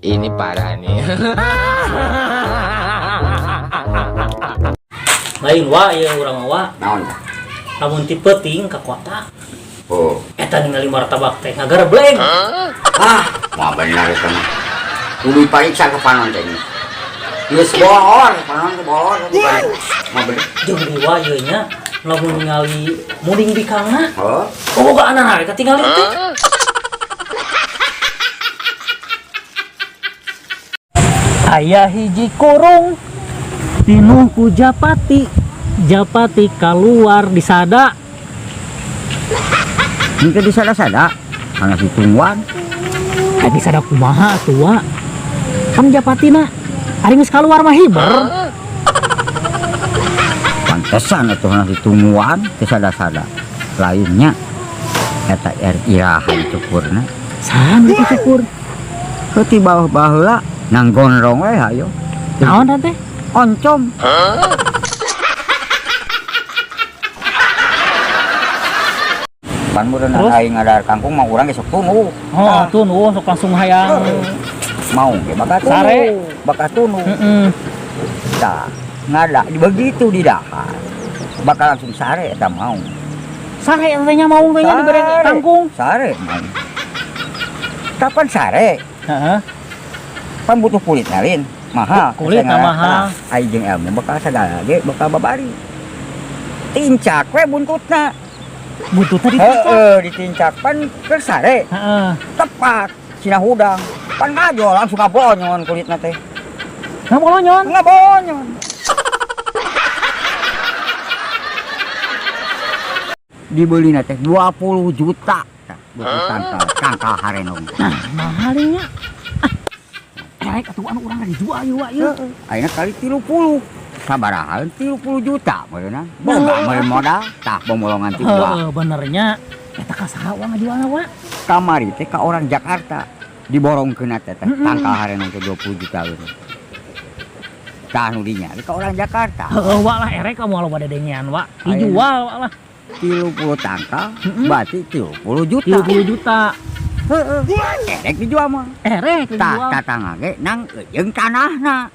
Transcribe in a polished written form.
Ini parah nih. Lain wa ieu urang mah wa. Naon tah? Lamun ti peuting ka kota. Oh. Eta ningali martabak teh ngagarebleng. Ah, mah bener eta mah. Kudu dipariksa ke panon teh. Geus bolor, panon teh bolor. Mah bener. Jeung deui wa ieu nya lamun ningali munding bikangna. Oh. Bobogaan we katingali teh. Aya hiji kurung pinuh ku japati, japati kaluar disada. Henteu disada-sada. Kana hitungwan. Eh, disada kumaha atuh wa? Kan japatina ari geus kaluar mah hiber. Pantesan atuh kana hitungwan teu sada-sada. Lainnya eta er iraha cukurna. Saha nu cukur? Heuh ti bawah baheula nang gondrong we hayo. Naon teh? Oncom. Pan meureun aing ngadar kangkung mah urang ge sok tunu. Oh, tunu sok langsung hayang. Mau ge bakal tunu. Sare. Bakal tunu. Heeh. Tah, ngada begitu di dahar. Bakal langsung sare eta mau. Sare teh nya mau teh nya dibere kangkung. Sare mau. Kapan sare? Heeh. Pan butuh kulit lain. Mahal. Kulit mah mahal. Ai jeung ilmu bakal sagala ge bakal babari. Tincak we buntutna. Buntutna ditincak. Heeh, ditincak pan keur sare. Heeh. Tepat sina hudang. Pan ngajol langsung ngabonyon kulitna teh. Ngabolonyon? Ngabonyon. Dibelina teh 20 juta. 20 tangkal, tangkal harenong. Nah, mahal nya. Erek atuh anu urang dijual ieu wa ieu. Ayeuna kali 30. Sabaraha 30 juta meureunna. Boga meureun modal tah bomolongan ti gua. Heeh, benernya eta ka saha wa ngajualna wa? Kamari teh ka orang Jakarta diborongkeun teh teh tangkal harenong teh 20 juta eueuh. Tah nu dinya ka orang Jakarta. Heeh wa lah erek ka moal loba dedengean wa. Dijual wa lah. 30 tangkal berarti 30 juta. 30 juta. Heeh. Erek dijual mah. Erek dijual. Tah tatangga ge nang jeung tanahna.